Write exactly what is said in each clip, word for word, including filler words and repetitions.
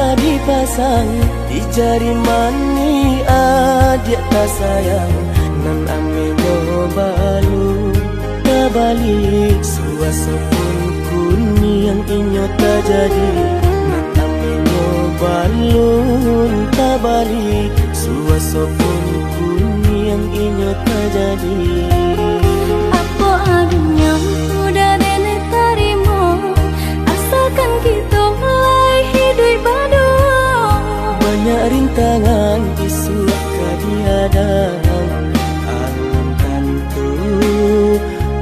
Dipasang di jari manih adiak tasayang, nan amenyo balun tabali. Suaso pun kuniang inyo tajadi, nan amenyo balun tabali. Suaso pun kuniang inyo tajadi. Apo adunyo udah denai tarimo, asalkan kito lai hiduik baduo. Banyak rintangan isuak ka dihadang, alun tantu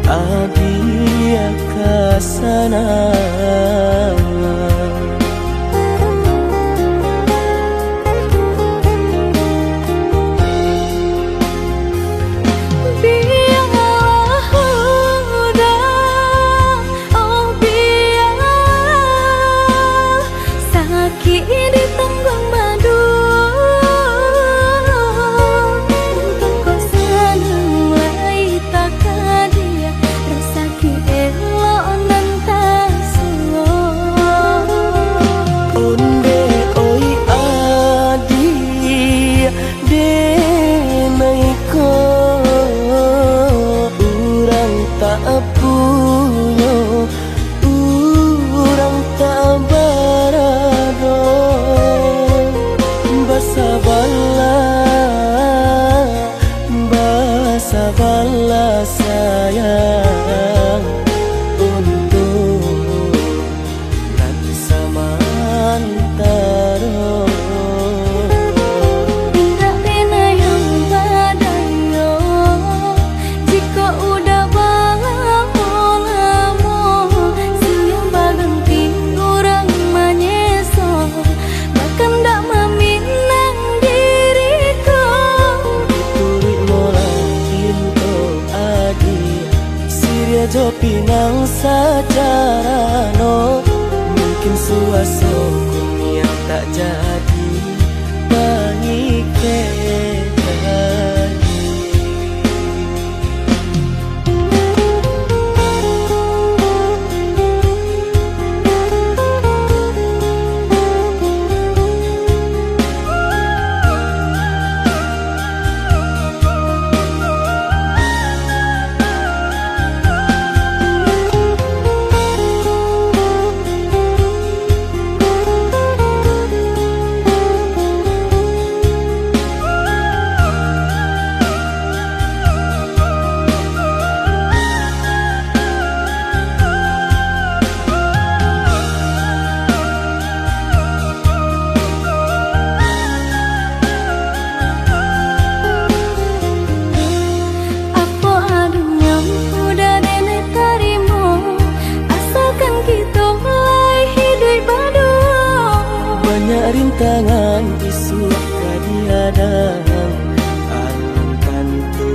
adiak ka sanang. Bialah udah, oh bialah, sakik ditangguang baduo. Untuang ko sanang lai takadiak, rasaki elok nan tasuo. Ondeh oi adiak, denai ko urang tak punyo, urang tak barado. Basabalah, basabalah sayang, untuak nan samantaro. Indak pernah yang badayo, jikok udah balamo-lamo, silih baganti urang manyeso, bakandak maminang diri ko. Dituruik molah pinto adiak, siriah jo pinang sacarano. Mungkin suaso kuniang tak jadi pangikek lagi. Apo adunyo udah denai tarimo, asalkan kito lai hiduik baduo. Banyak rintangan isuak ka dihadang, alun tantu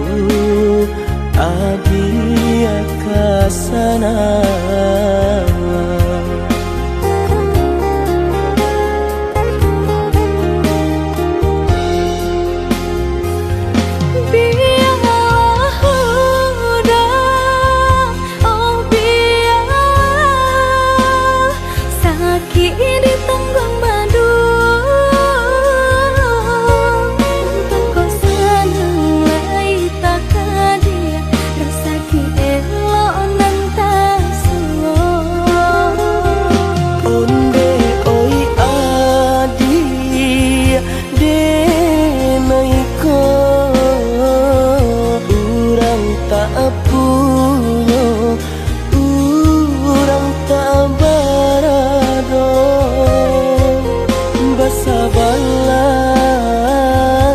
adiak ka sanang. Bialah udah, oh bialah, sakik ditangguang baduo. Untuang ko sanang lai takadiak, rasaki elok nan tasuo. Ondeh oi adiak, denai ko urang tak punyo, urang tak barado. Basabalah,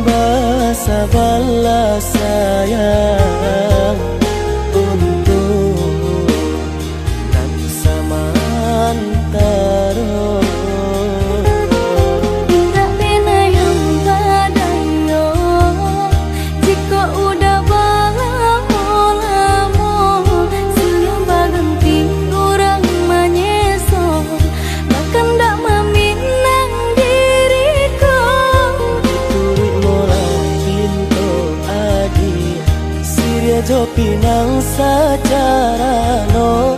basabalah sayang, untuak nan samantaro. Indak pernah yang badayo, jikok udah balamo-lamo, silih baganti urang manyeso, bakandak maminang diri ko. Dituruik molah pinto adiak, siriah jo pinang sacarano.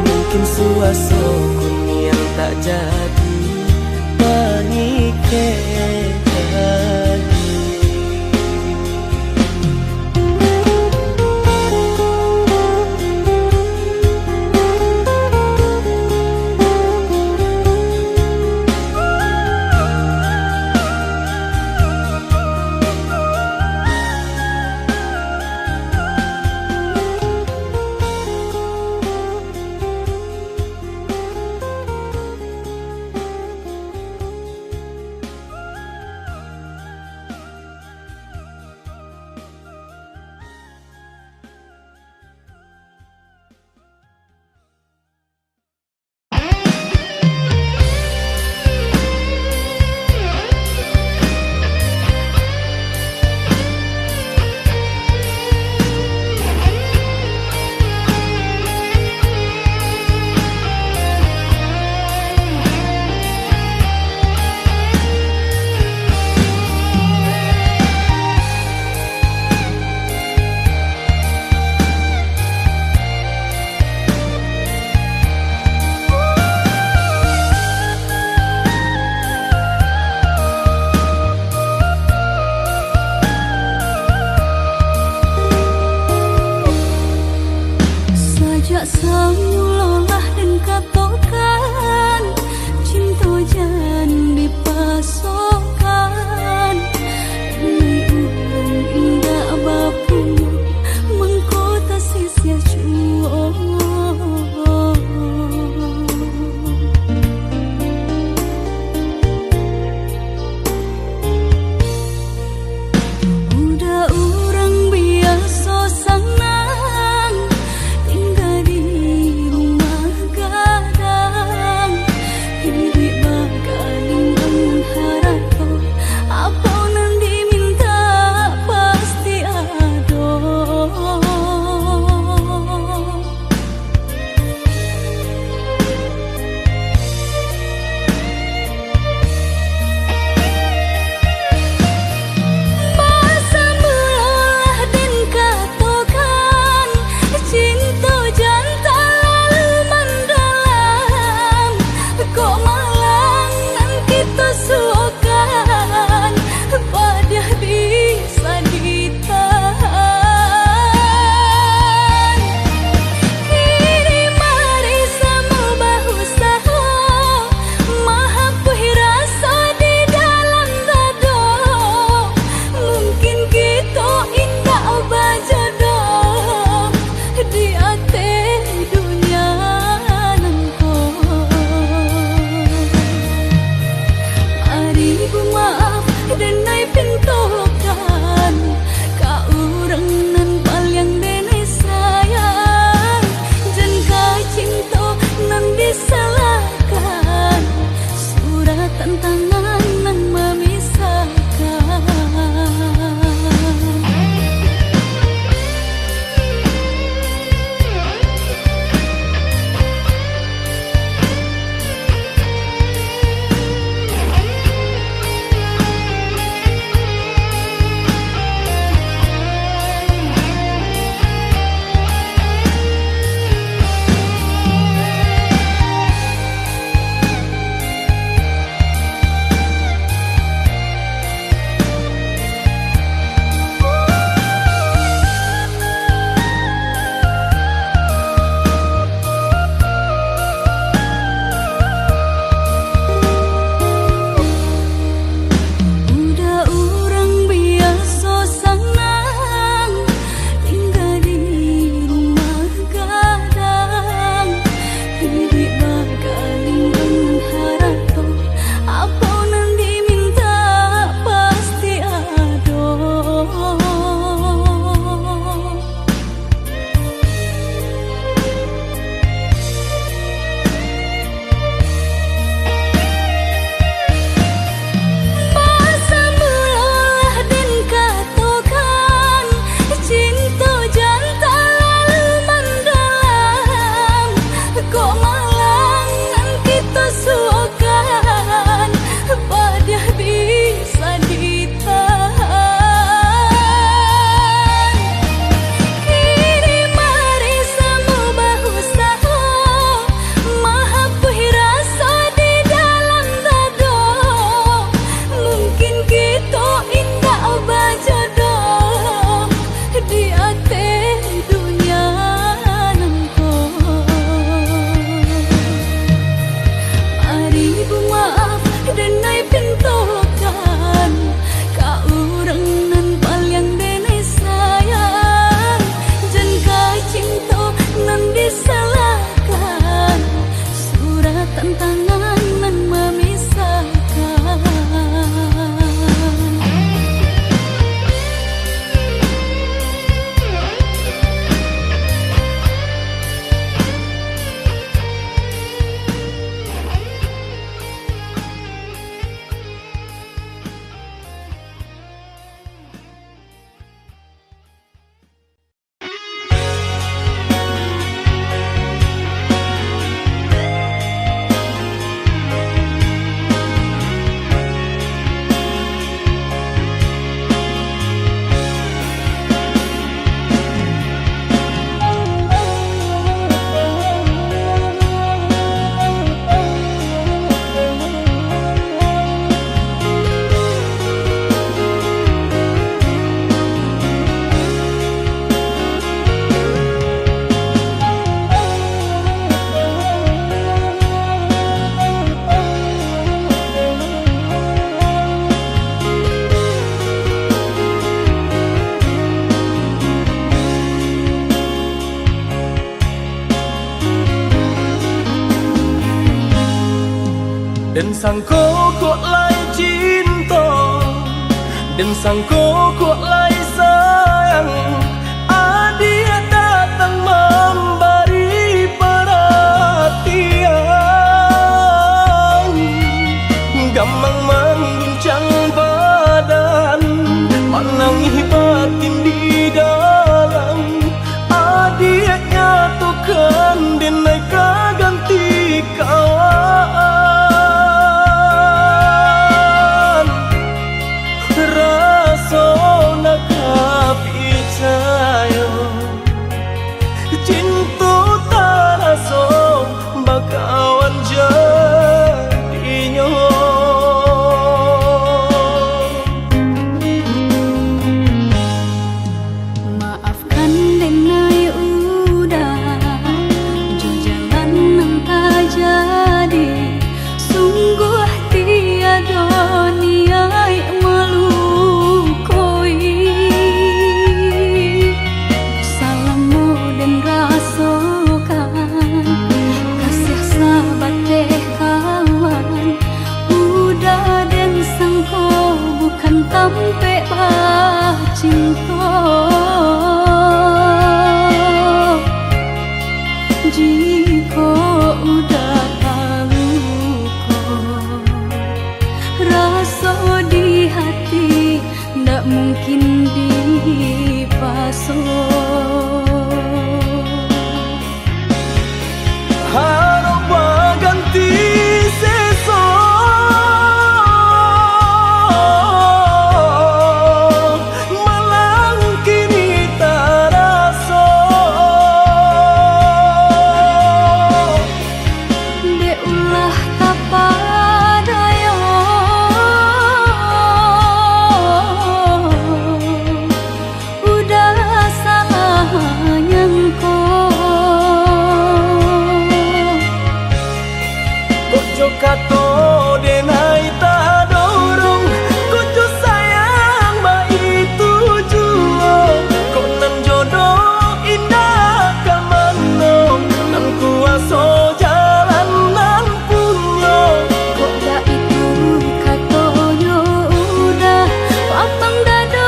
Mungkin suaso kuniang tak jadi Tantangan nan mamisahkan. Udah urang biaso sanang, tingga di rumah gadang, iduik bagaling dengan harato, apo nan diminta pasti ado. Basambulolah den katokan, cinto jan talalu mandalam, kok malang nan kito suokan, padiah bisa ditahan. Kini mari samo bausaho mahapuih raso di dalam dado. Mungkin kito indak bajodoh di ateh dunia nangko. Mari bumaaf, denai pintokan, ka urang nan paliang denai sayang, jan ka cinto nan disalahkan, suratan tangan nan mamisahkan. Den sangko kok lai cinto, den sangko kok lai sayang, adiak datang mambari paratian. Gamang mangguncang badan, manangih batin di dalam. Adiak nyatokan, denai ka ganti kawan. Raso nak ka picayo, cinto taraso bakawan jadinyo. Maafkan denai Uda, jo jalan nan tajadi, sungguah tiado niaik malukoi. Salamo den rasokan, kasiah sabateh kawan, Uda den sangko bukan tampek bacinto. Jikok Uda taluko, Mungkin dipaso. Harap baganti seso, malang kini taraso. Dek ulah tapadayo, udah salah nyangko. Kok jo kato denai tadorong, kok jo sayang baitu juo, kok nan jodoh indak ka mano, nan kuaso jalan nan punyo. Kok baitu katonyo udah, lapang dado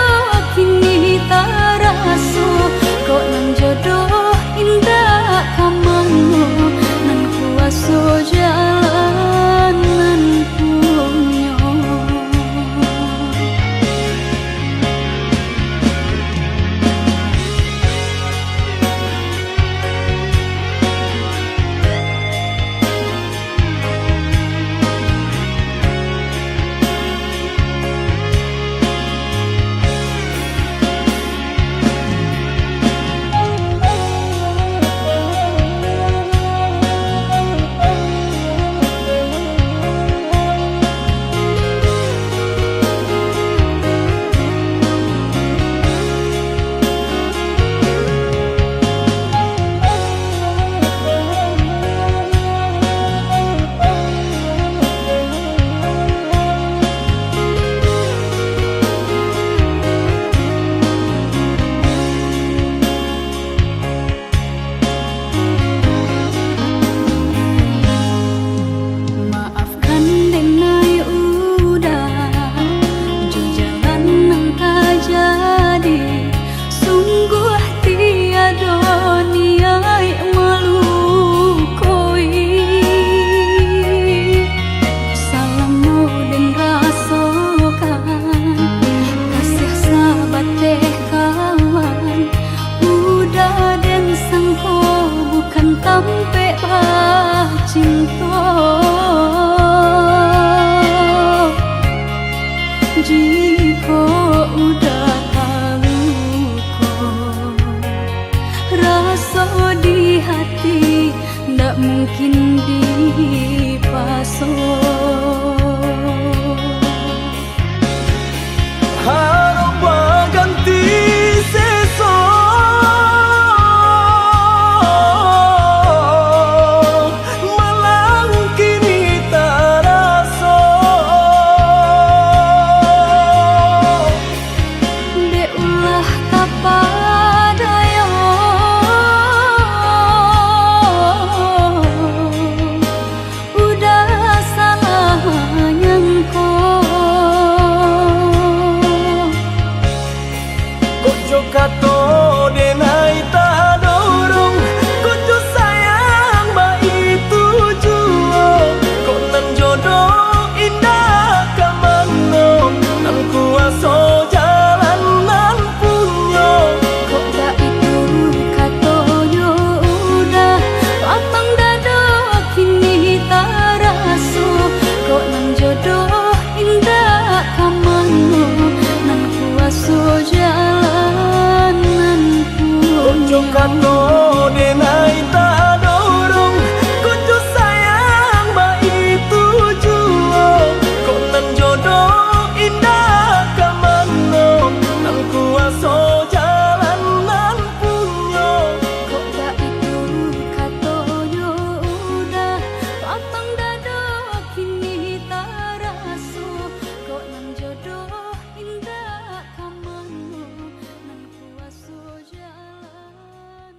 kini taraso, kok nan jodoh indak ka mano, nan kuaso jalan nan punyo. Maafkan denai udah, jo jalan nan tajadi, sungguah tiado niaik malukoi. Salamo den rasokan, kasiah sabateh kawan, udah den sangko bukan tampek bacinto. Jikok udah taluko, raso di hati ndak mungkin dipaso. Harap baganti seso, malang kini taraso. Dek ulah tapadayo, udah salah nyangko. Kok jo kato denai tadorong, kok jo sayang baitu juo, kok nan jodoh indak ka mano, nan kuaso jalan nan punyo. Kok baitu katonyo udah, lapang dado kini taraso, kok nan jodoh indak ka mano, nan kuaso jalan nan punyo. Kok jo kato denai tadorong, kok jo sayang baitu juo, kok nan jodoh indak ka mano, nan kuaso jalan nan punyo. Kok baitu katonyo udah, lapang dado kini taraso, kok nan jodoh indak ka mano, nan kuaso jalan.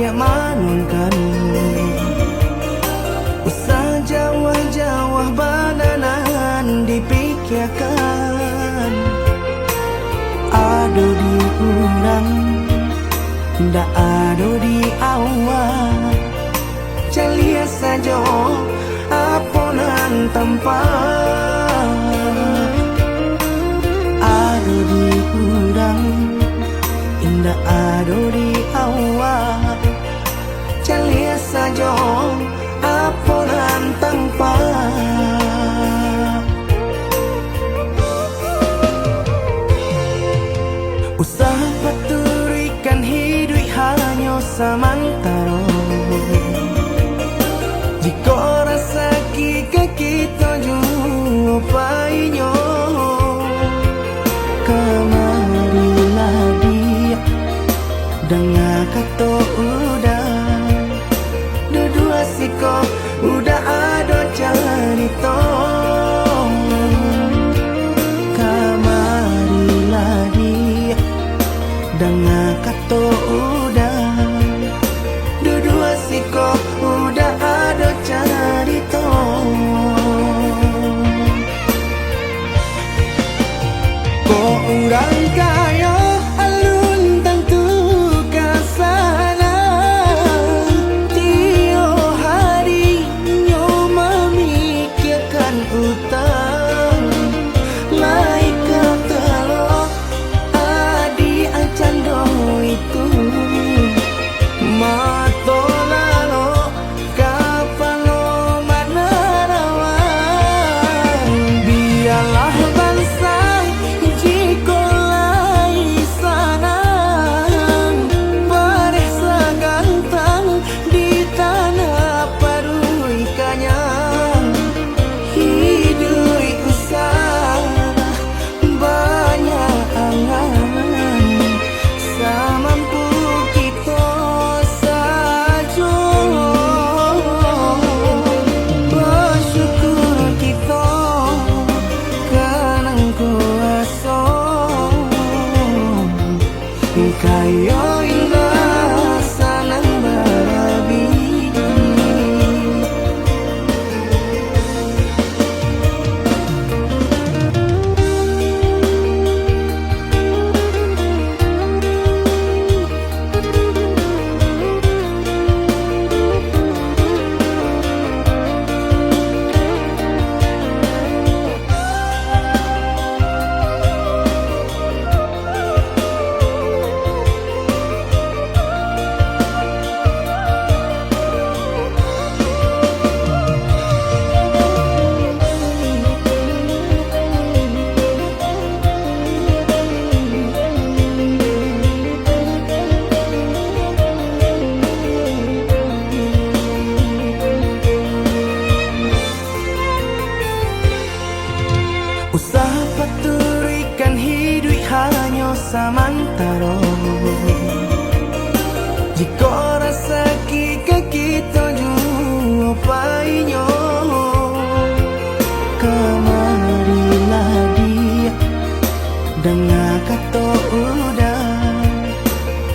Manonton, usah jauah-jauah bana nan dipikiakan. Ado di urang, ndak ado di awak. Caliak sajo apo nan tampak. Ado di urang, indak ado di awak. Caliak sajo apo nan tampak. Usah paturuikan hiduik hanyo samantaro. Jikok rasaki ka kito juo painyo, kamarilah diak, danga kato uda. Duduak siko uda ado carito. Kamarilah diak, danga kato uda. Duduak siko uda ado carito. Kok urang kayo alun tantu ka sanang, tiok hari nyo mamikiakan utang. Lai ka talok adiak cando itu, mato lalok kapalo manarawang. Bialah bansaik jikok lai sanang, bareh sagantang di tanah paruik kanyang. Hiduik usah banyak angan, samampu kito sajo. Basyukur kito ka nan kuaso. Kayo indak sanang barabiah. Usah paturuikan hiduik hanyo samantaro. Jikok rasaki ka kito juo painyo, kamarilah diak, danga kato uda.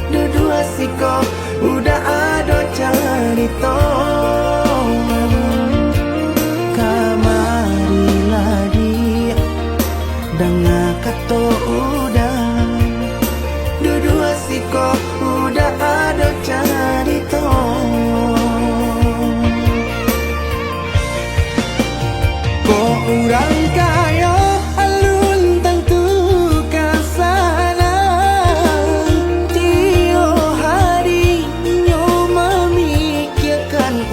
Duduak siko uda ado carito. Kamarilah diak, danga kato uda. Duduak siko uda ado carito. Kok urang kayo alun tantu ka sanang, tiok hari nyo mamikiakan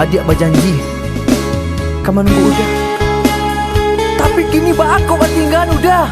Adiak bajanji ka manunggu Uda. Tapi kini baa kok batinggaan Uda?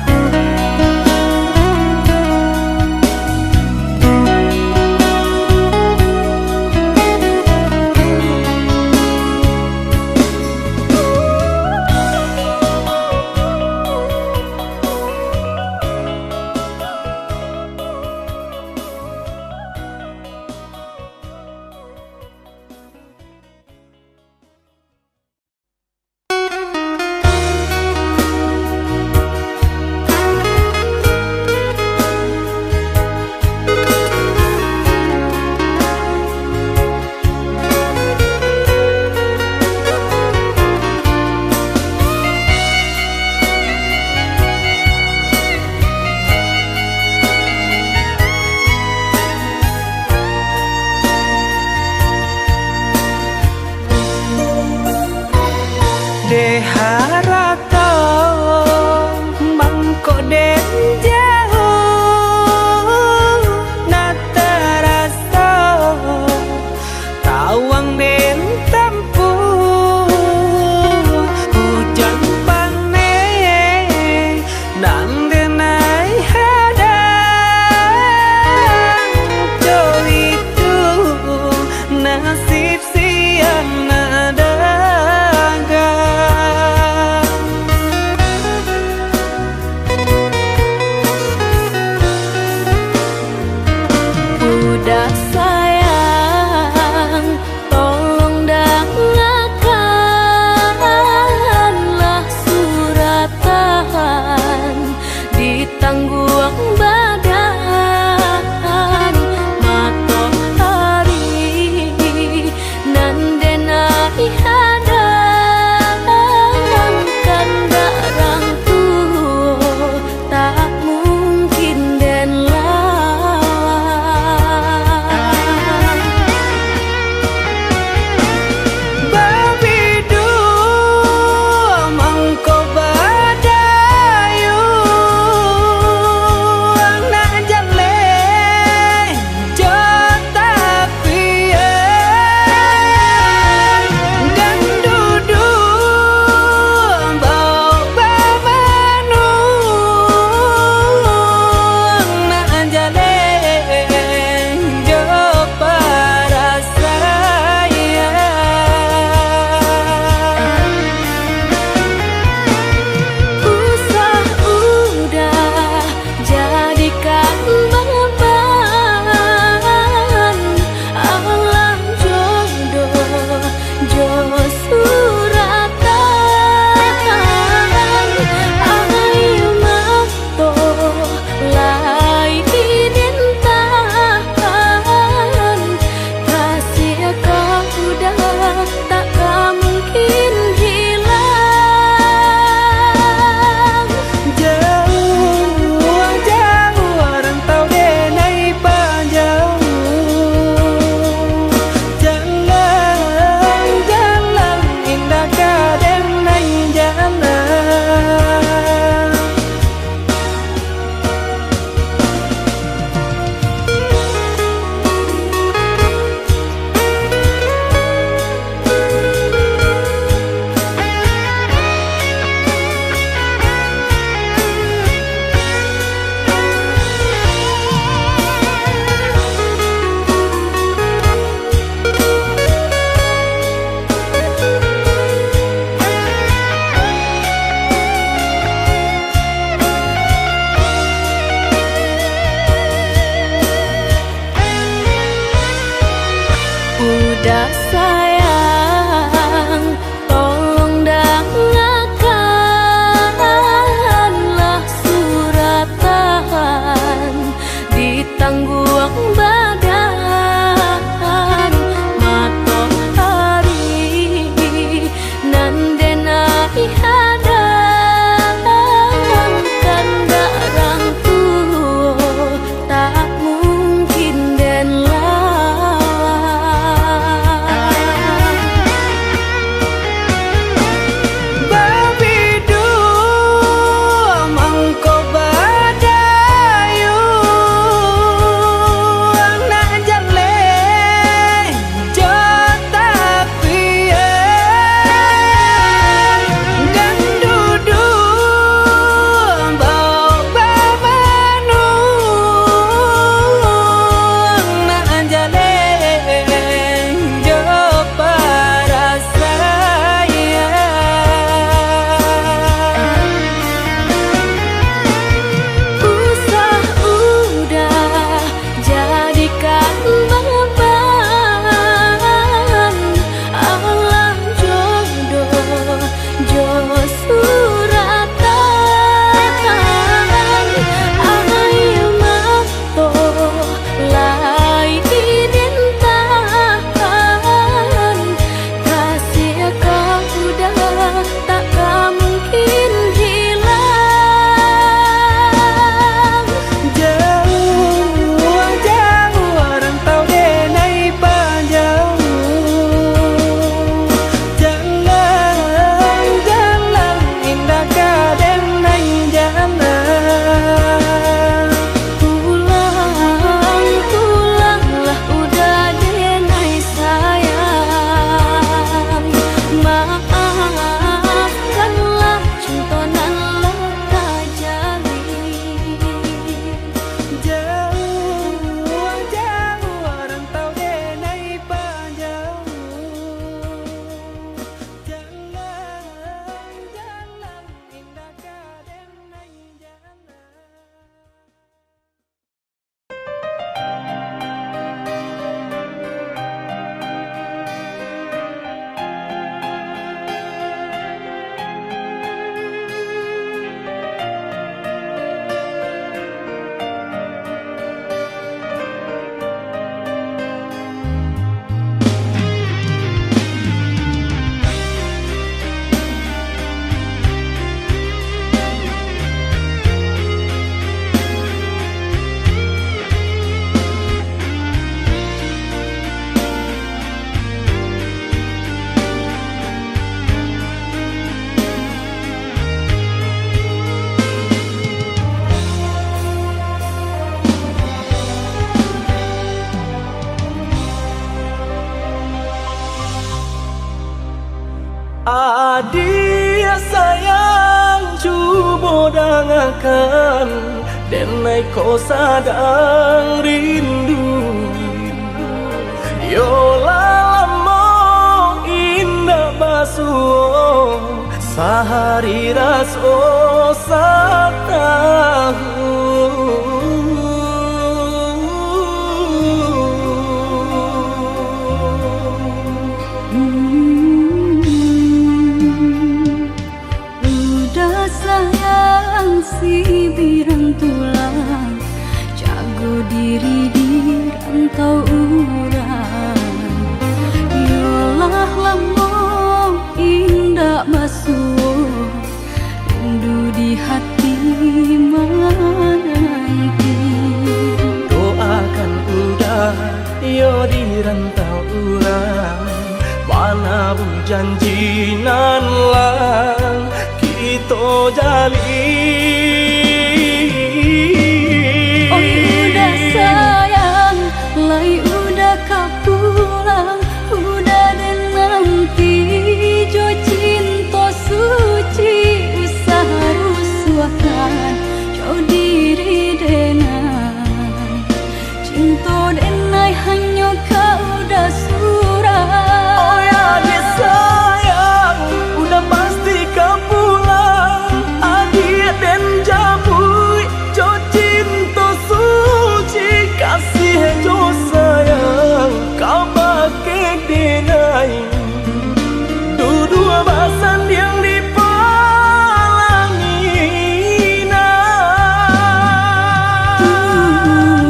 Tangakan, denai ko sadang rindu. Yo lah lamo indak basuo, sahari raso satahun. Uda sayang sibiran tulang, jago diri di rantau urang. Yo lah lamo indak basuo, rindu di hati mananti. Doakan Uda, yo di rantau urang, manabuih janji nan lah kito jalin. Oi Uda sayang, lai Uda ka pulang, Uda den nanti jo cinto suci, usah rusuahkan jo diri denai. Cinto denai hanyo ka Uda surang. Oi adiak sayang, Uda pasti ka pulang. Adiak den jamuik jo cinto suci, kasih jo sayang kabake denai. Duduak basandiang di palanginan.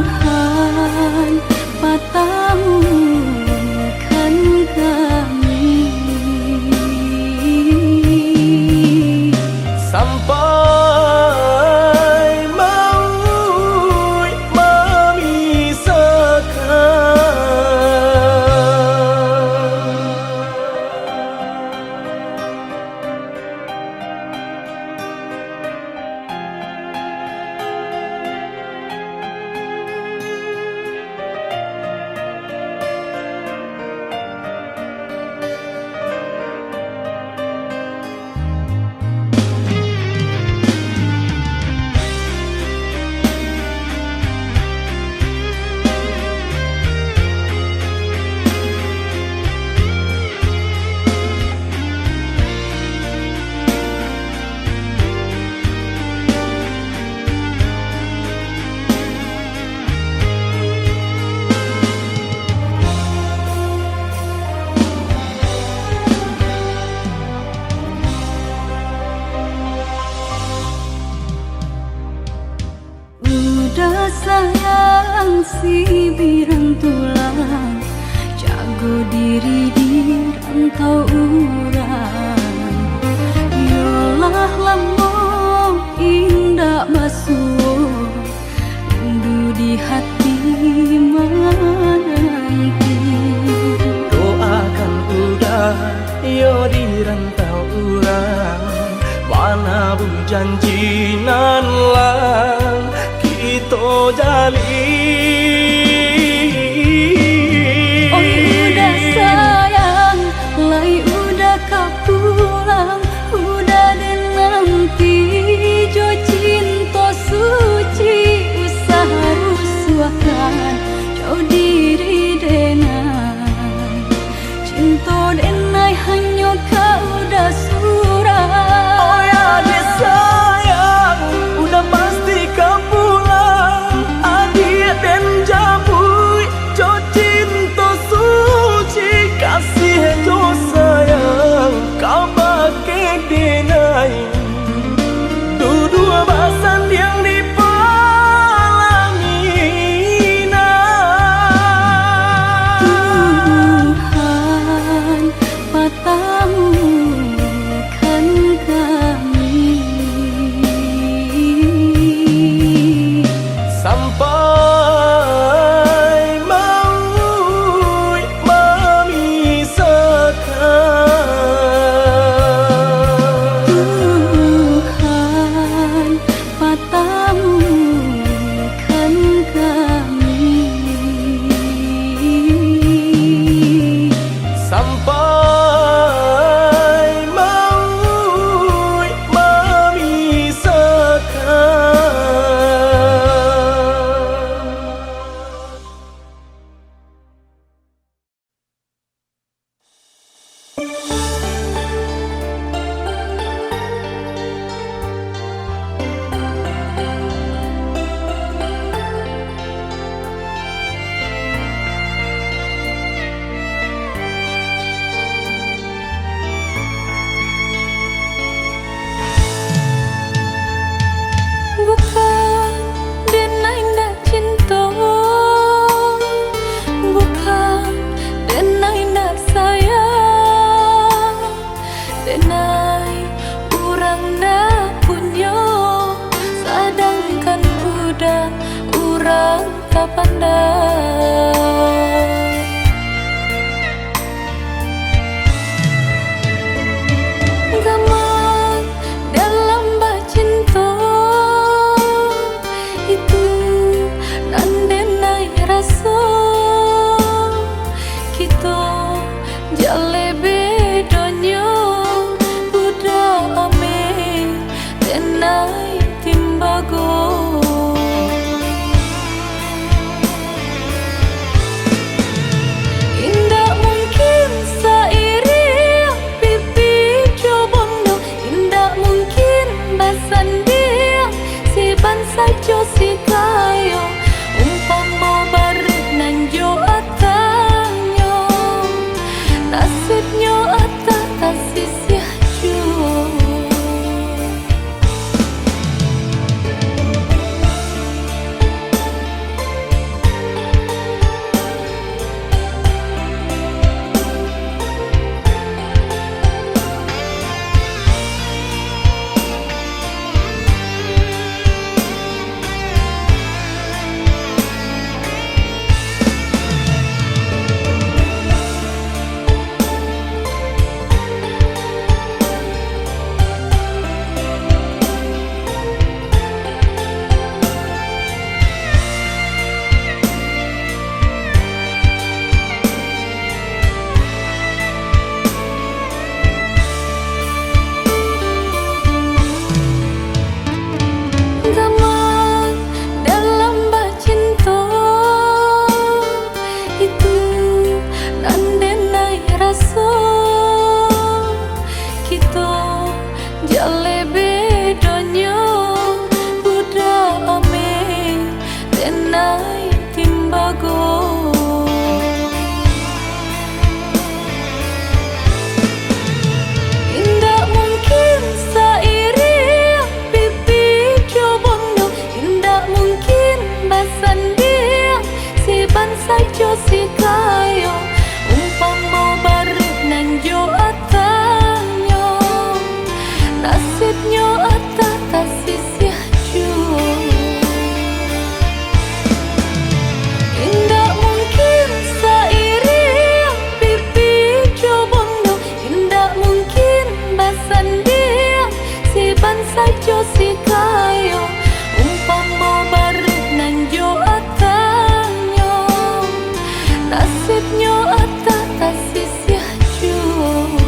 Tuhan patamukan kami. Sampai mauik mamisahkan. Uda sayang sibiran tulang, jago diri di rantau urang. Yo lah lamo indak basuo, rindu di hati mananti. Doakan Uda, yo di rantau urang, manabuih janji nan lah kito jalin. Oi Uda sayang, lai Uda ka pulang, Uda den nanti jo cinto suci, usah rusuahkan jo diri denai. Cinto denai hanyo ka Uda surang. Oi adiak sayang, Uda pasti ka pulang. Adiak den Urang tapandang. Gamang dalam bacinto, itu nan denai raso. Kito jaleh bedonyo, budak ameh denai timbago. Indak mungkin sairiang pipi jo bondo, indak mungkin basandiang si bansaik jo si kayo. Umpamo bareh nan jo atanyo, nasibnyo atah tasisiah juo. Gamang dalam bacinto, itu nan denai raso. Kito jaleh bedonyo, budak ameh denai timbago. Indak mungkin sairiang pipi jo bondo, indak mungkin basandiang si bansaik jo si kayo. Umpamo bareh nan jo atanyo, nasibnyo atah tasisiah juo. Indak mungkin sairiang pipi jo bondo, indak mungkin basandiang si bansaik jo si kayo. Umpamo bareh nan jo atanyo, nasibnyo atah tasisiah juo.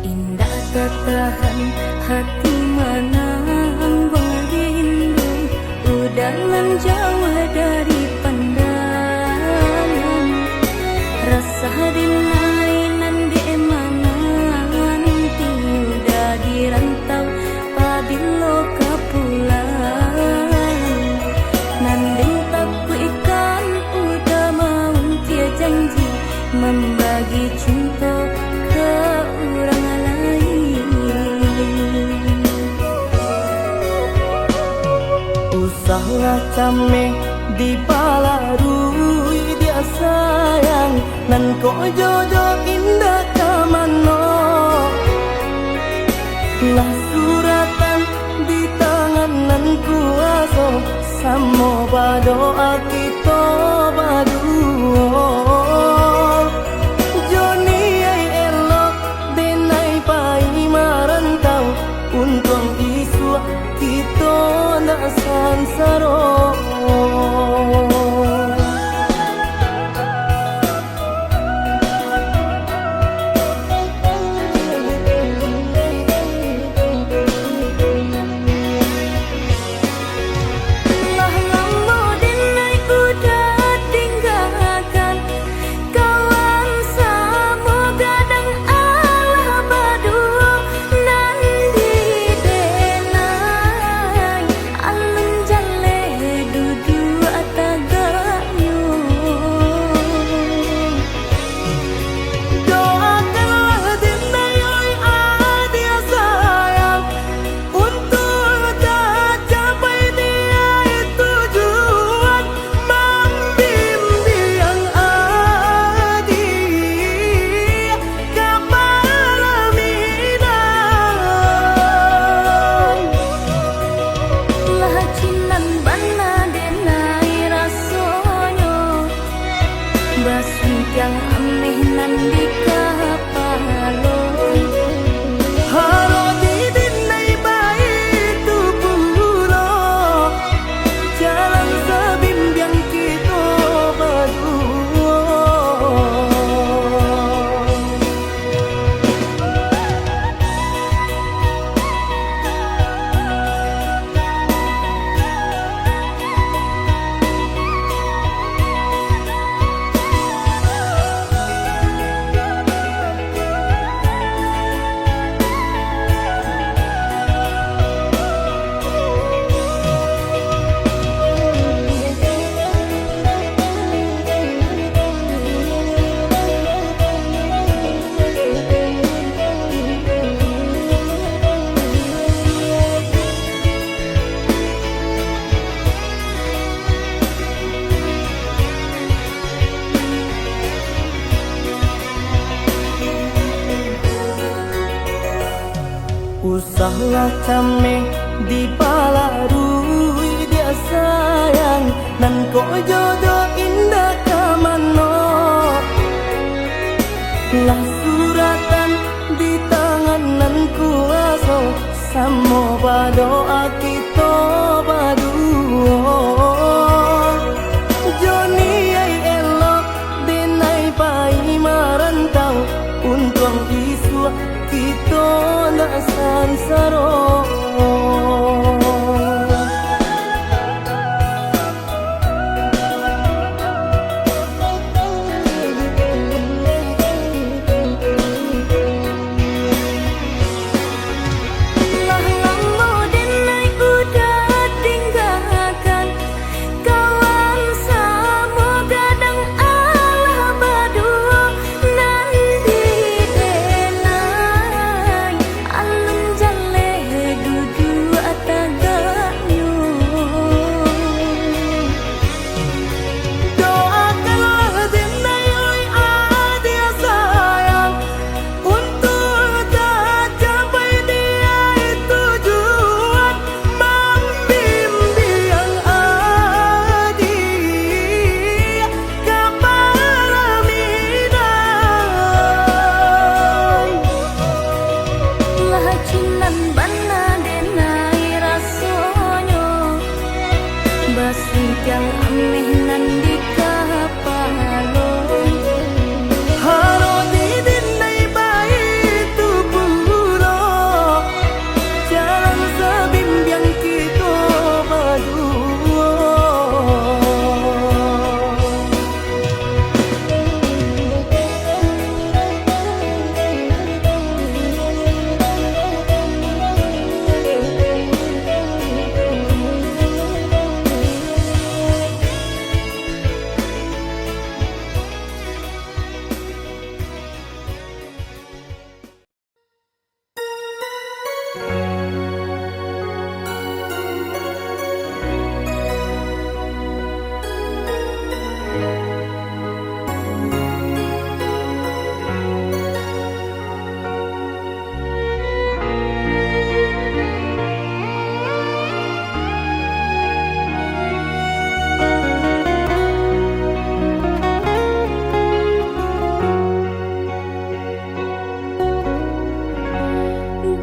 Indak tatahan hati manang barindu, udah nan jauah dari pandangan. Rasa dinai nan dek mananti, udah di rantau pabilo ka pulang. Nan den takuikkan udah mauntia janji, mambagi cinto ka urang lain. Lah cameh dipalarui diak sayang, nan kok jodoh indak ka mano. Lah suratan di tangan nan kuaso, samo badoa kito baduo. Joni ai elok denai pai marantau, untuang isuak kito ndak sansaro. Lah lamo denai kuda tinggakan, kawan samo gadang alah baduo, nan di denai alun jaleh duduak tagaknyo. Doakanlah denai, oi adiak sayang, untuak tacapai niaik tujuan, mambimbiang adiak ka palaminan. Lah cinan bana denai rasonyo, basudiang ameh nan di kapalo. Harok di denai baitu pulo, jalan sabimbiang kito baduo. Usahlah cameh dipalarui diak sayang, nan kok jodoh indak ka mano. Lah suratan di tangan nan kuaso, samo badoa kito baduo. Joni ai elok denai pai marantau, untuang isuak kito ndak sansaro. Lah lamo denai kuda tinggakan, kawan samo gadang alah baduo, nan di denai alun jaleh duduak tagaknyo. Doakanlah denai, oi adiak sayang, untuak tacapai niaik tujuan, mambimbiang adiak ka palaminan. Lah cinan bana denai rasonyo, basudiang ameh nan di kapalo. Harok di denai baitu pulo, jalan sabimbiang kito baduo.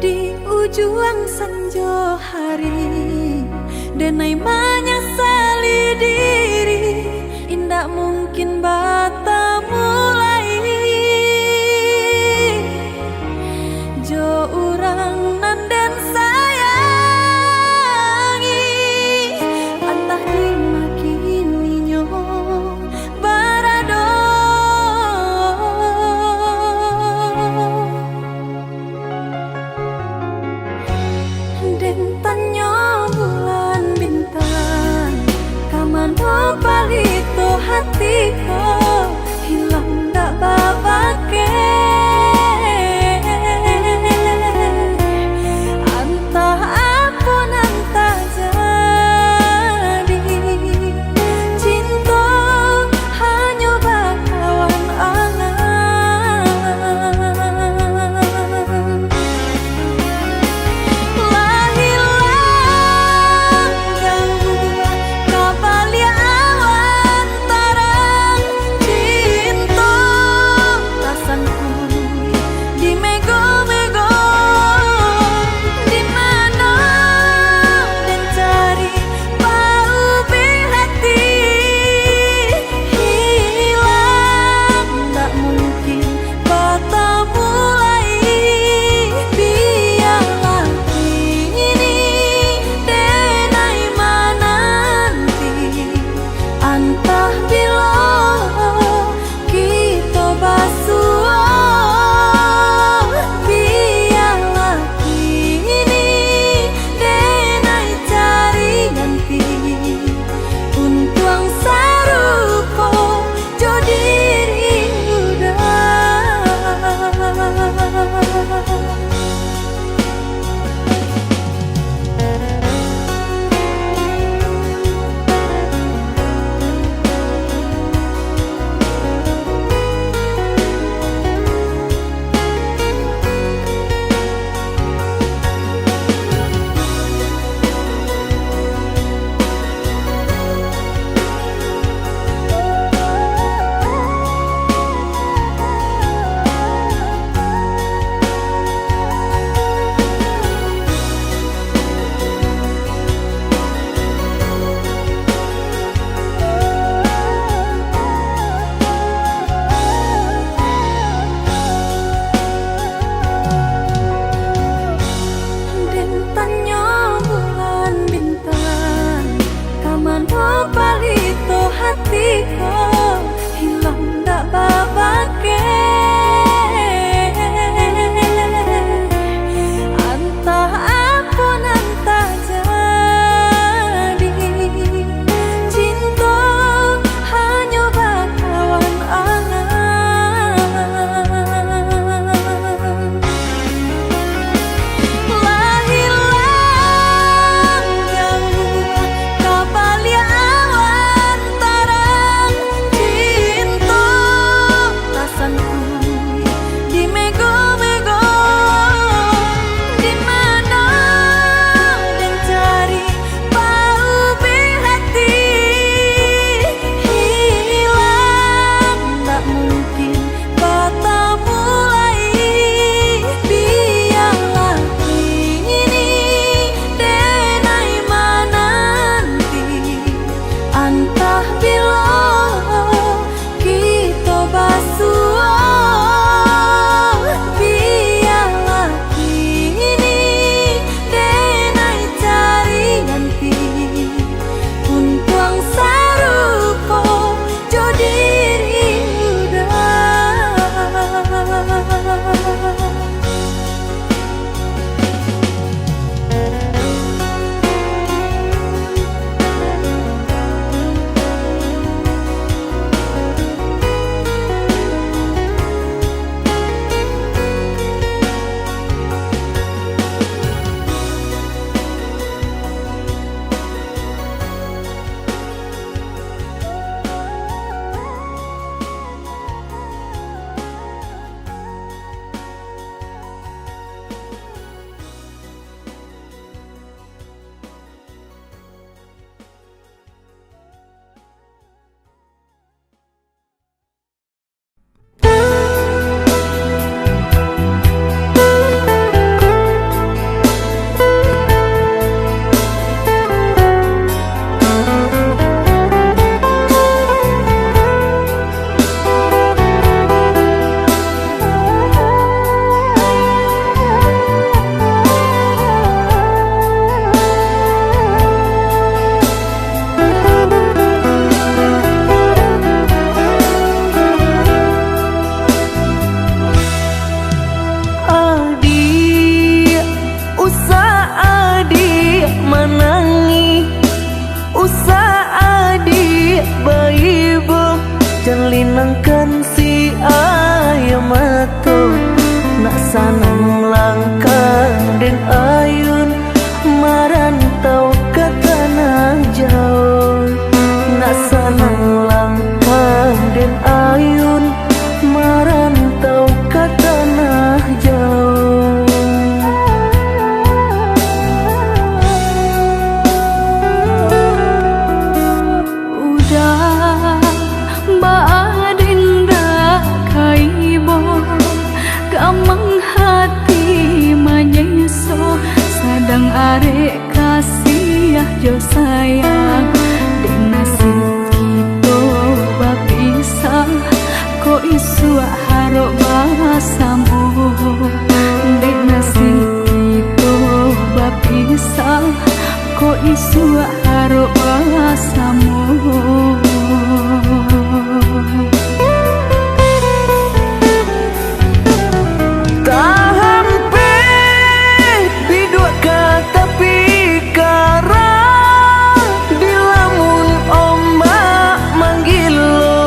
Di ujuang sanjo hari, denai manyasali diri, indak mungkin batamu lai jo urang nan den sayangi, antah di ma kini nyo barado. Den tanyo bulan bintang, ka mano palito hati ko, hilang dak babakeh. Antah apo nan tajadi, cinto hanyo bakawan angan. Lah hilang jauah ka baliak awan tarang, cinto tasangkun Jo sayang, dek nasib kito bapisah, kok isuak harok basamo. Dek nasib kito bapisah, kok isuak harok basamo. Tahampek biduak ka tapi karang, dilamun ombak manggilo.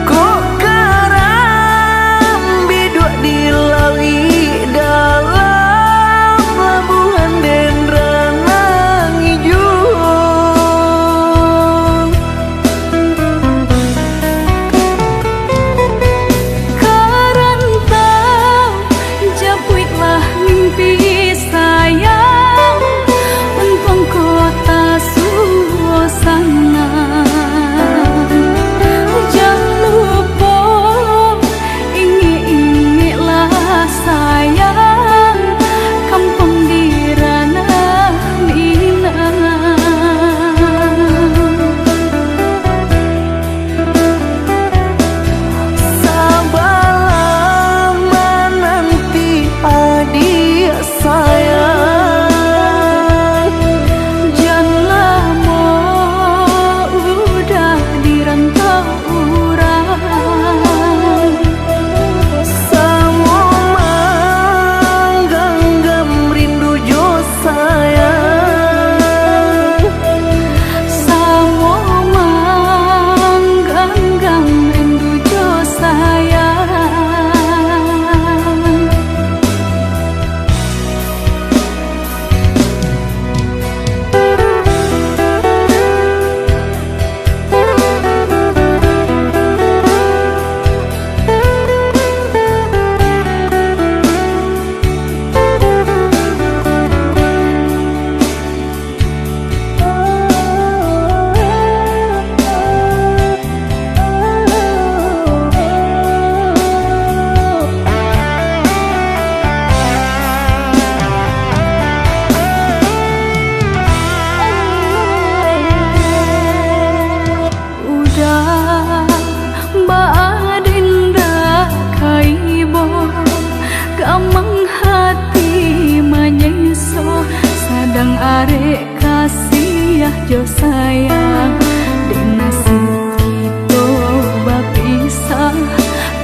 Kok karang biduak di lauik dalam, labuahan dendra nan ijo. Ka rantau japuiklah mimpi sayang, untuang kota suasana. Jan lupo ingek-ingeklah sayang, kampuang di ranah Minang. Sabalah mananti adiak sayang, jan lamo udah di rantau urang. Samo mangganggam rindu jo sayang. Samo mangganggam rindu jo sayang. Udah baa den dak ka ibo, gamang hati manyeso, sadang arek kasiah jo sayang. Dek nasib kito bapisah,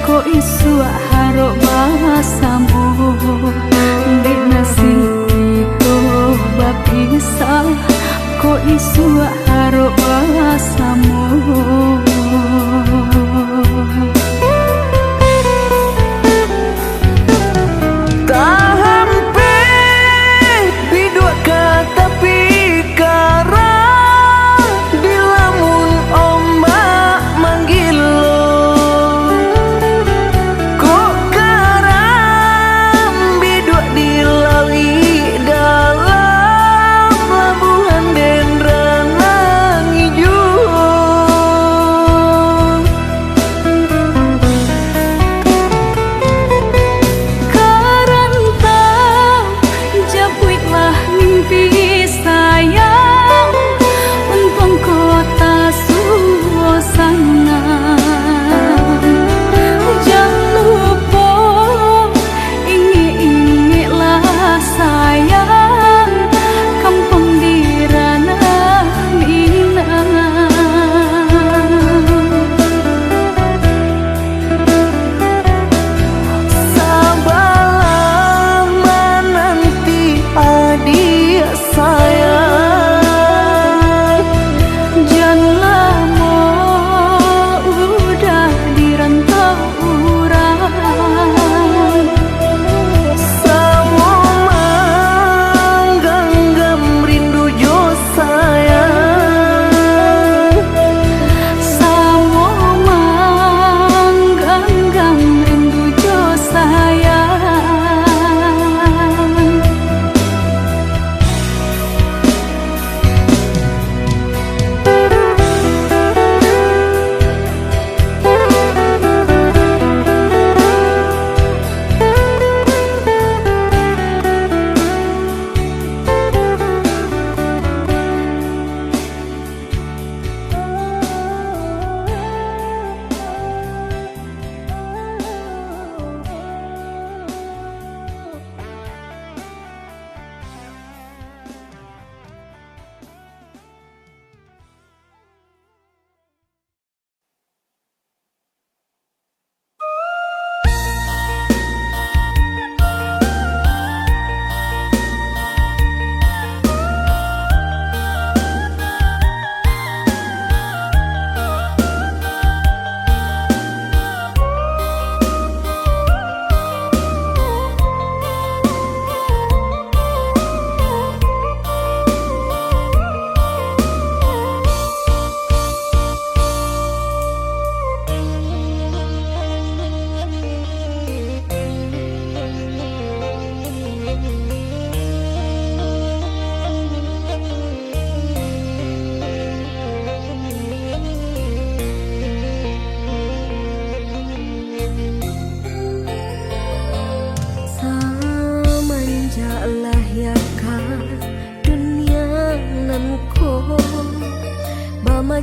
kok isuak harok basamo. Dek nasib kito bapisah, kok isuak harok basamo. Tahampek biduak ka tapi karang, dilamun ombak manggilo. Kok karang biduak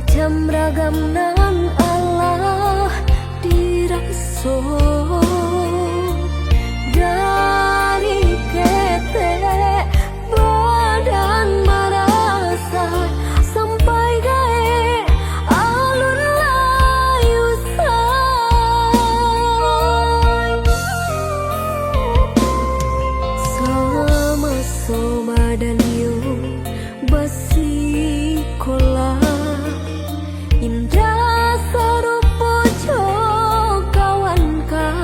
Macam ragam nan alah diraso, dari ketek badan marasa, sampai gaek alun lai usai. Samaso badan yo basikolah, indak sarupo jo kawan ka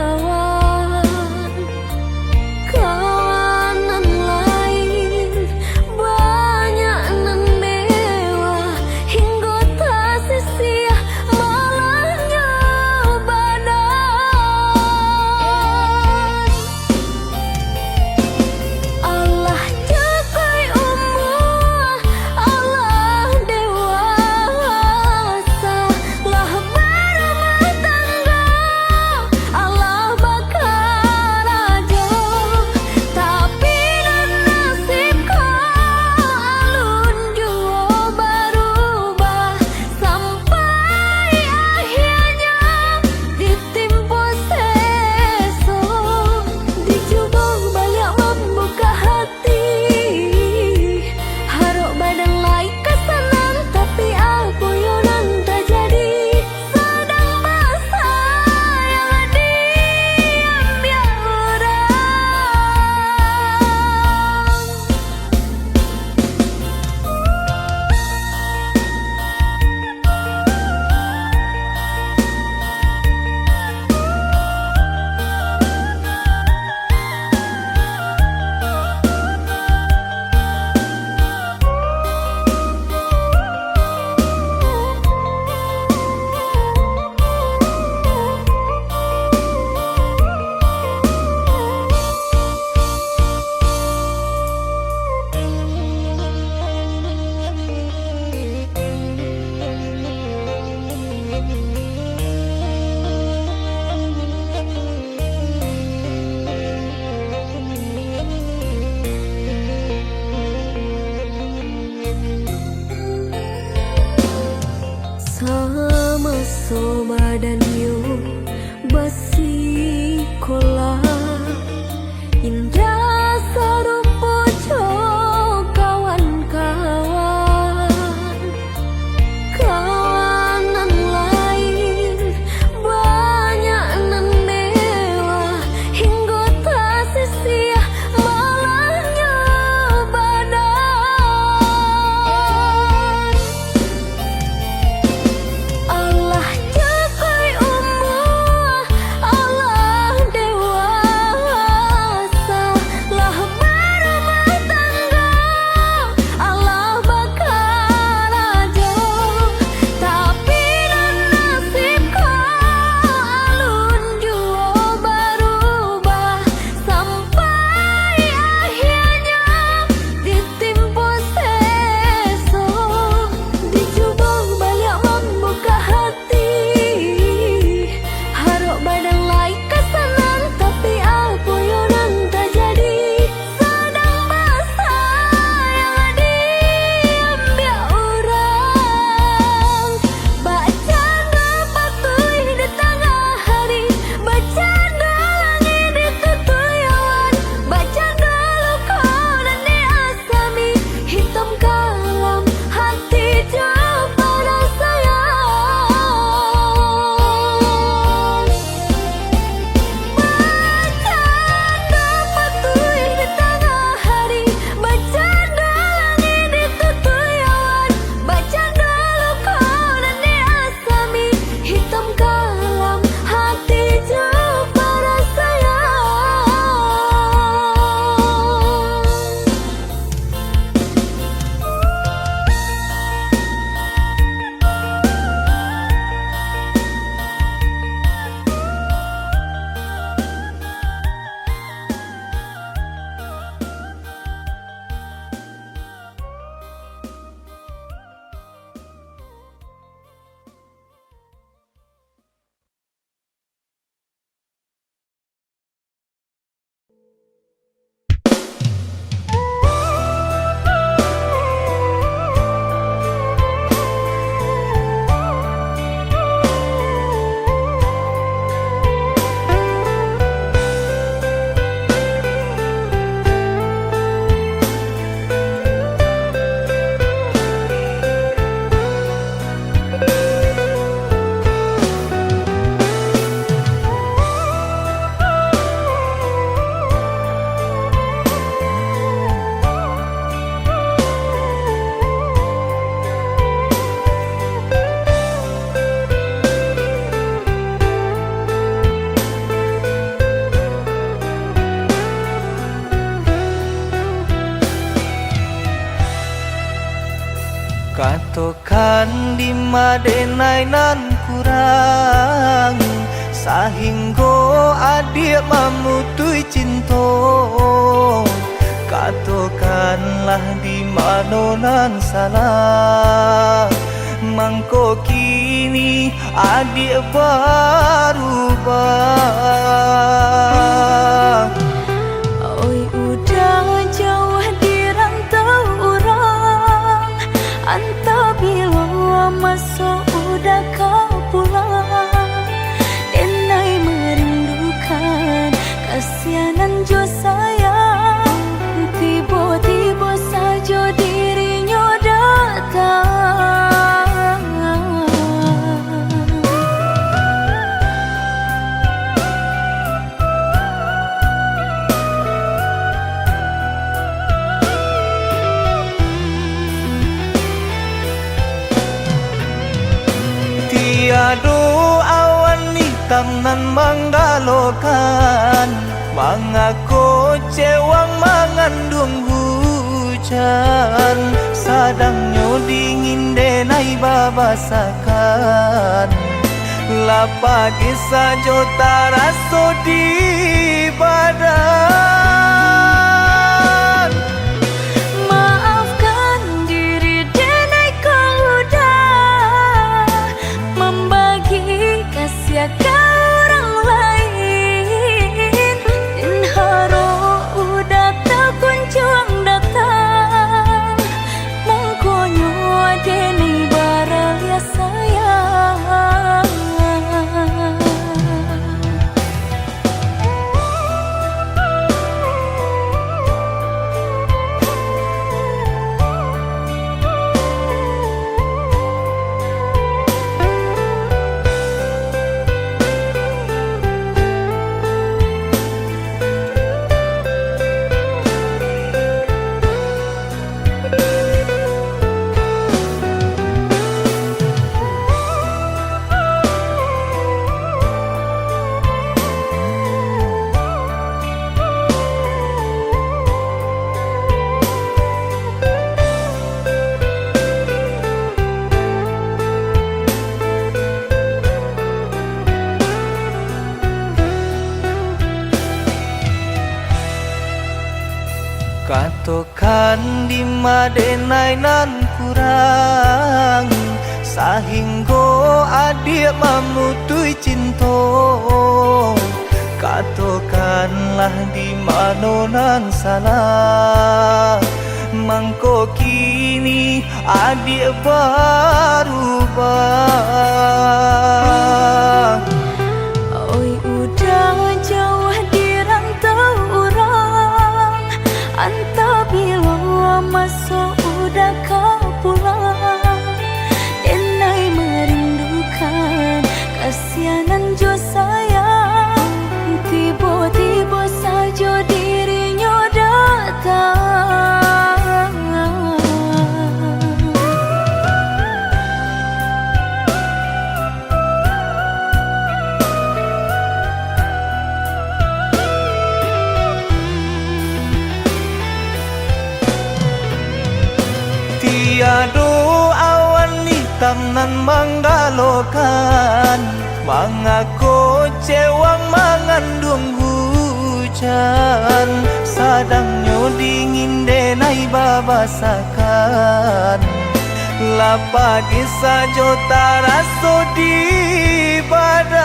Katokan dima denai nan kurang, sahinggo adiak mamutuih cinto. Katokanlah di mano nan salah, mangko kini adiak barubah. Oi, udah jauah di rantau urang, antah bilo maso udah ka pulang. Denai merindukan kasianan jo sayang, tibo-tibo sajo dirinyo datang. Tiado awan itam nan manggalokan, mangako cewang manganduang hujan, sadangnyo dingin denai babasakan. Lah pagi sajo taraso di badan. Maafkan diri denai ko udah mambagi kasiah ka urang lain. Den harok udah takunjuang datang, mangkonyo denai baraliah sayang. Katokan dima denai nan kurang, sahinggo adiak mamutuih cinto. Katokanlah di mano nan salah, mangko kini adiak barubah. Oi, udah jauah di rantau urang, antah bilo maso udah ka pulang. Denai merindukan kasianan jo sayang, tibo-tibo sajo dirinyo datang. Tiado awan itam nan manggalokan, mangako cewang manganduang hujan, sadangnyo dingin denai babasakan. Lah pagi sajo taraso di badan.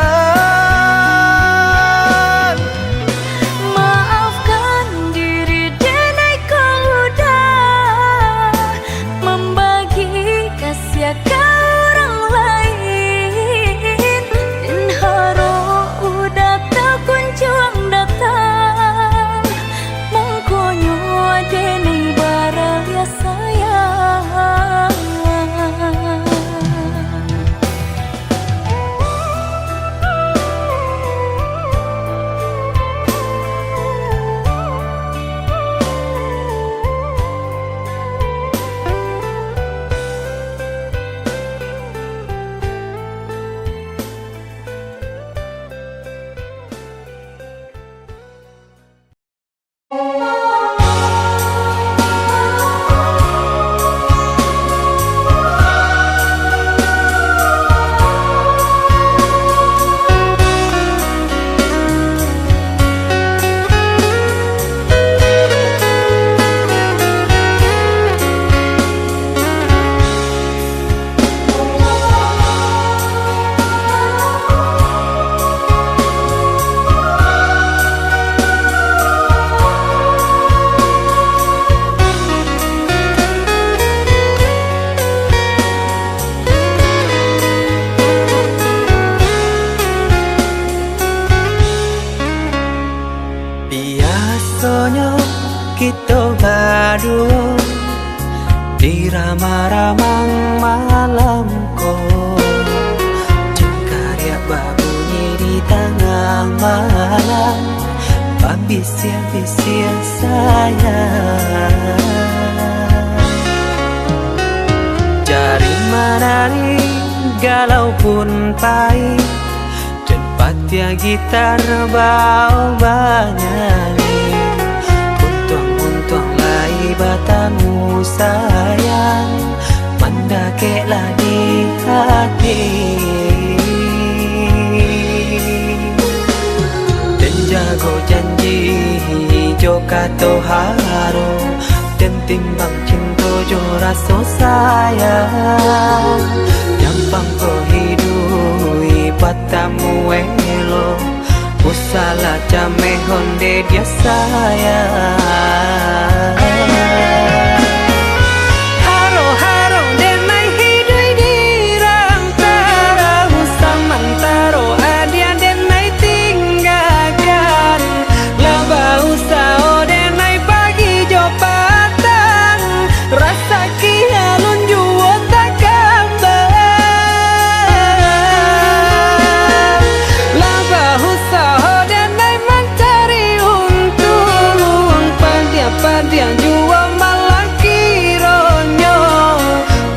Maafkan diri denai ko udah mambagi kasiah ka urang lain. Den harok udah takunjuang datang, mangkonyo denai baraliah sayang. Kito baduo di ramang-ramang malam ko, cangkariak babunyi di tangah malam, babisiak-bisiak sayang. Jari manari galau pun pai, jan patiah gitar bao banyanyi. Untuang-untuang lai batamu sayang, mandakeklah di hati. Den jago janji jo kato haro, den timbang cinto jo raso sayang. Nyampang ko hiduik batamu elok, usahlah cameh onde dia sayang. Haro-haro denai hiduik di rantaro, samantaro adia denai tinggakan. Lah bausaho denai pagi jo patang, rasaki alun juo takambang. Lah bausaho denai mancari untuang, padiah-padiah juo malah kironyo.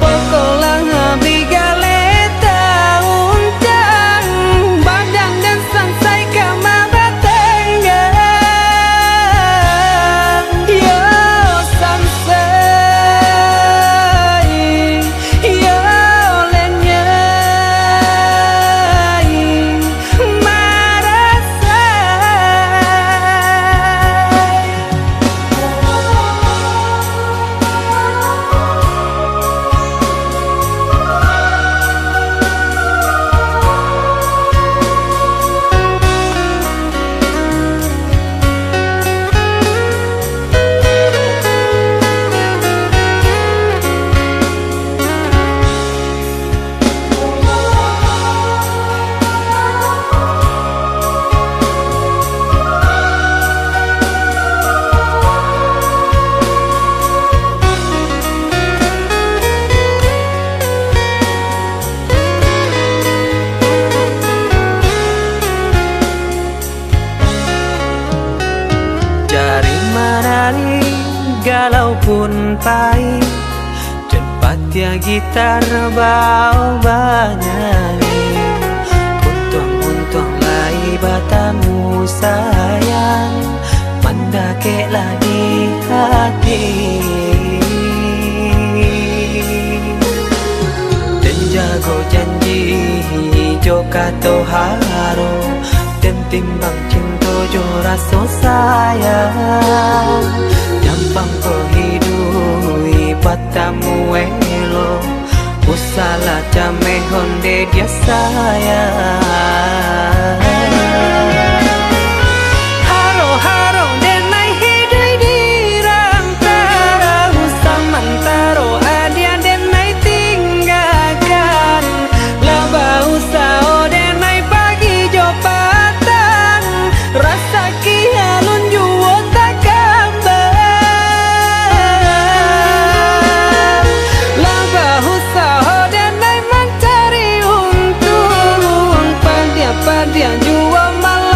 Pokoklah abih galeh tauncang, badan den sansai ka mabatanggang. Yo sansai, yo lenyai marasai. Jari manari galau pun pai, jan patiah gitar bao banyanyi. Untuang-untuang lai batamu sayang, mandakeklah di hati. Den jago janji jo kato haro, den timbang cinto jo raso sayang. Nyampang ko hiduik batamu elok, usahlah cameh onde dia sayang. Haro-haro denai hiduik di rantaro, samantaro adia denai tinggakan. Lah bausaho denai pagi jo patang, rasaki alun juo takambang. Lah bausaho denai mancari untuang, padiah-padiah juo malah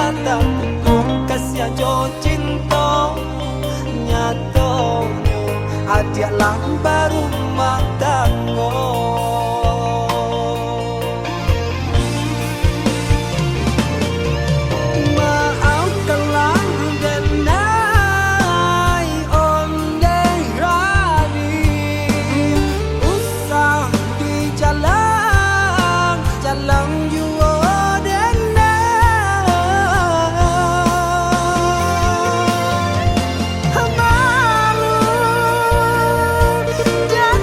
Tangguh kasiah jo cinto, nyatonyo adiak lah barumah tanggo. Maafkanlah denai ondeh rari, usah dijalang-jalang juo denai. Malu, jan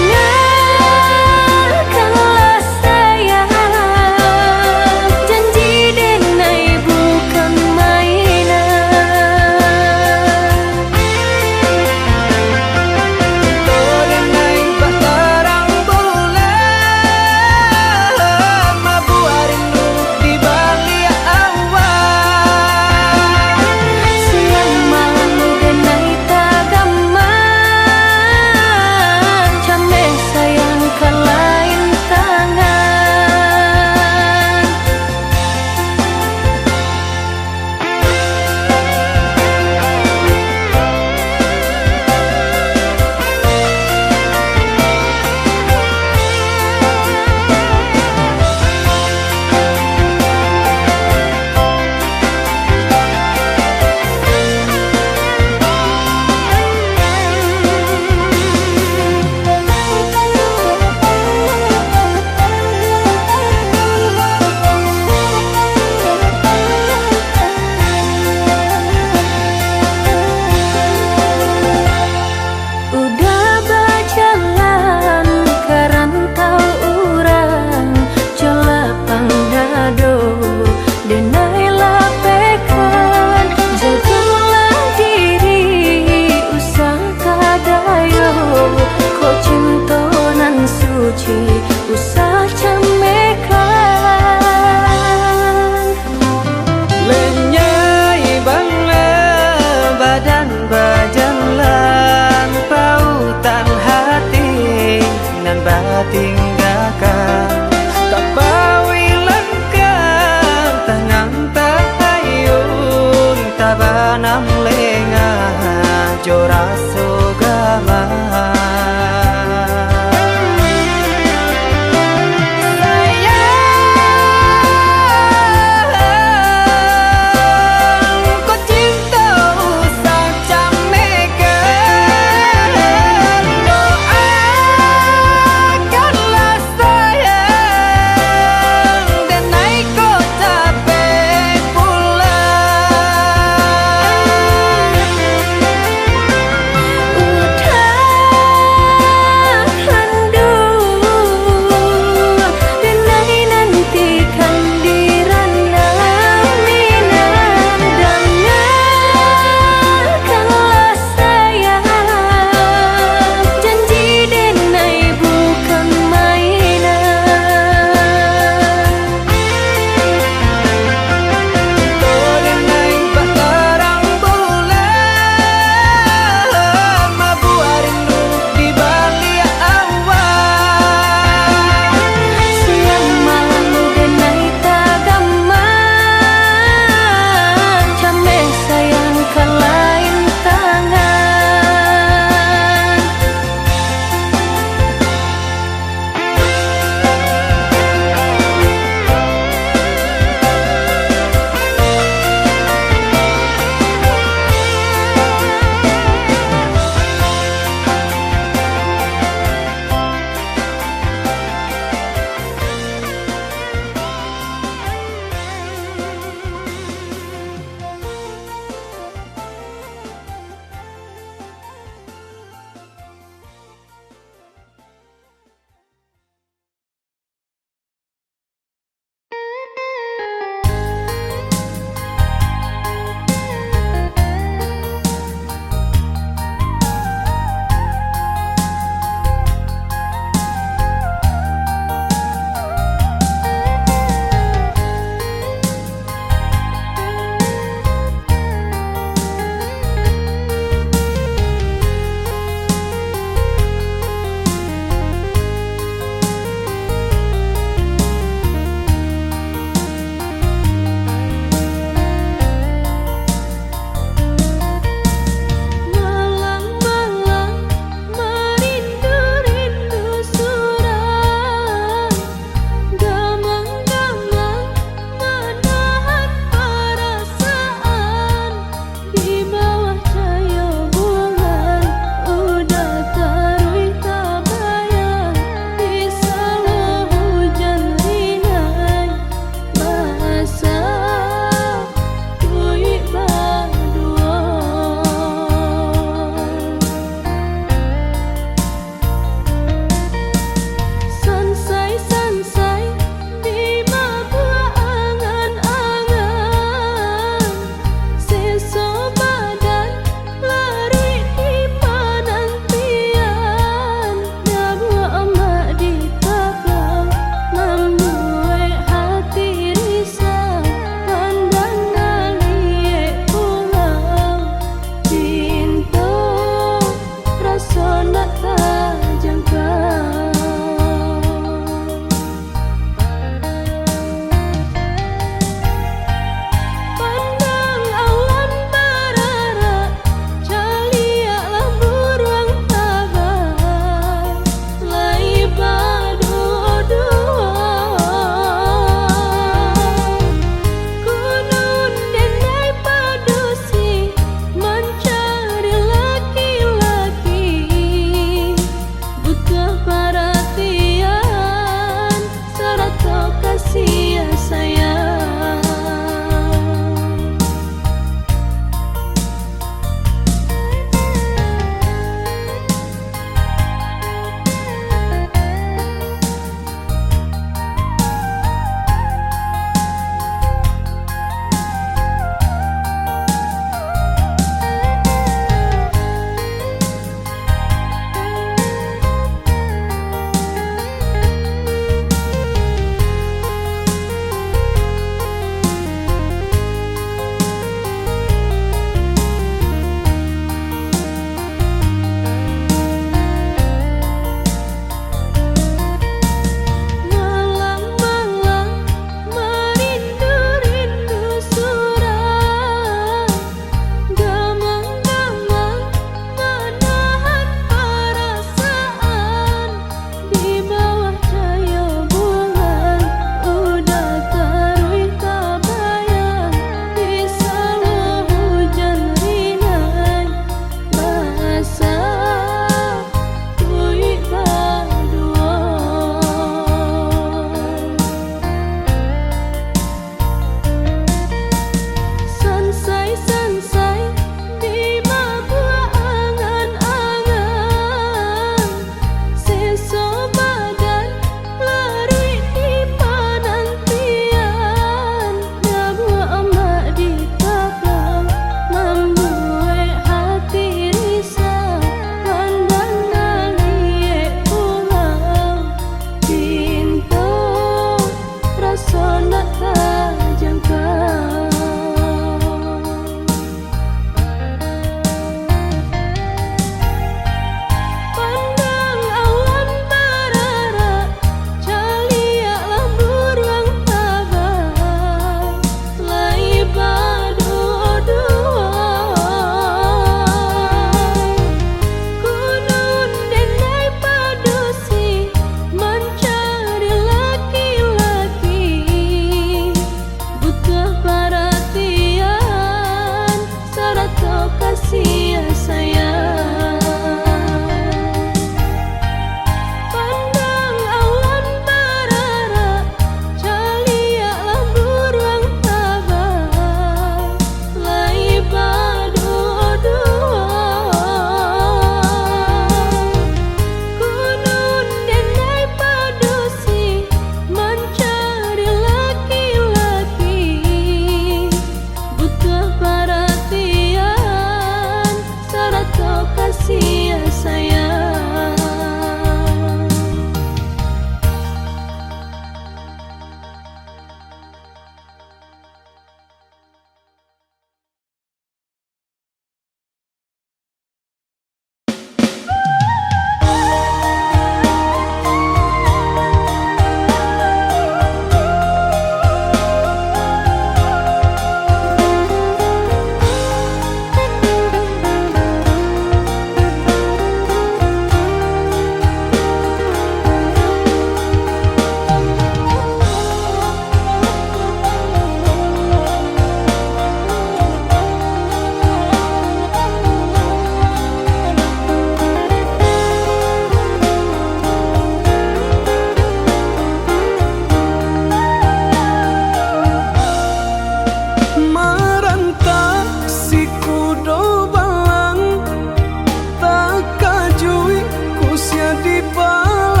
Bala